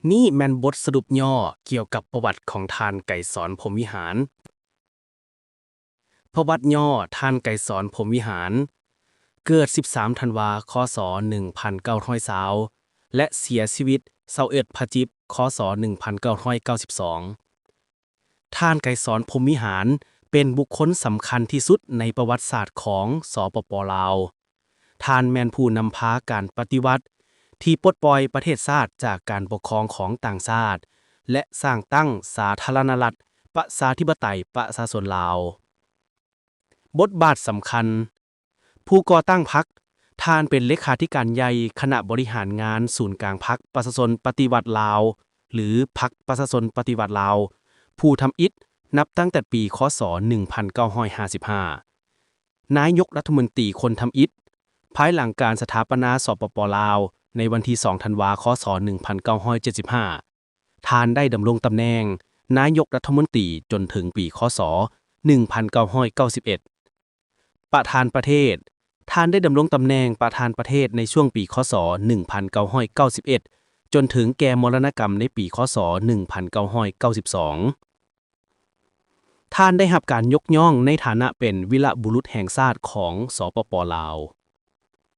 ນີ້ແມ່ນບົດສະຫຼຸບຫຍໍ້ກ່ຽວກັບປະຫວັດຂອງທ່ານ ໄກສອນ ພົມວິຫານ. ປະຫວັດຫຍໍ້ ທ່ານ ໄກສອນ ພົມວິຫານ ເກີດສິບສາມທັນວາ ຄ.ສ. ໜຶ່ງພັນເກົ້າຮ້ອຍຊາວ ແລະ ເສຍຊີວິດຊາວເອັດພະຈິກ ຄ.ສ. ໜຶ່ງພັນເກົ້າຮ້ອຍເກົ້າສິບສອງ. ທ່ານ ໄກສອນ ພົມວິຫານ ເປັນບຸກຄົນສຳຄັນທີ່ສຸດໃນປະຫວັດສາດຂອງ ສປປ ລາວ. ທ່ານແມ່ນຜູ້ນຳພາການປະຕິວັດທີ່ປົດປ່ອຍປະເທດຊາດຈາກການປົກຄອງຂອງຕ່າງຊາດ ແລະ ສ້າງຕັ້ງສາທາລະນະລັດປະຊາທິປະໄຕປະຊາຊົນລາວ. ບົດບາດສຳຄັນ ຜູ້ກໍ່ຕັ້ງພັກ, ທ່ານເປັນເລຂາທິການໃຫຍ່ຄະນະບໍລິຫານງານສູນກາງພັກປະຊາຊົນປະຕິວັດລາວ ຫຼື ພັກປະຊາຊົນປະຕິວັດລາວ ຜູ້ທຳອິດ ນັບຕັ້ງແຕ່ປີ ຄ.ສ. ໜຶ່ງພັນເກົ້າຮ້ອຍຫ້າສິບຫ້າ, ນາຍົກລັດຖະມົນຕີຄົນທຳອິດ ພາຍຫຼັງການສະຖາປະນາ ສປປ ລາວ ໃນວັນທີສອງທັນວາ ຄ.ສ. ໜຶ່ງພັນເກົ້າຮ້ອຍເຈັດສິບຫ້າ. ທ່ານໄດ້ດຳລົງຕຳແໜ່ງນາຍົກລັດຖະມົນຕີຈົນເຖິງປີ ຄ.ສ. ໜຶ່ງພັນເກົ້າຮ້ອຍເກົ້າສິບເອັດ. ປະທານປະເທດ, ທ່ານໄດ້ດຳລົງຕຳແໜ່ງປະທານປະເທດໃນຊ່ວງປີ ຄ.ສ. ໜຶ່ງພັນເກົ້າຮ້ອຍເກົ້າສິບເອັດ ຈົນເຖິງແກ່ມໍລະນະກຳໃນປີ ຄ.ສ. ໜຶ່ງພັນເກົ້າຮ້ອຍເກົ້າສິບສອງ. ທ່ານໄດ້ຮັບການຍົກຍ້ອງໃນຖານະເປັນວີລະບຸລຸດແຫ່ງຊາດຂອງ ສປປ ລາວ.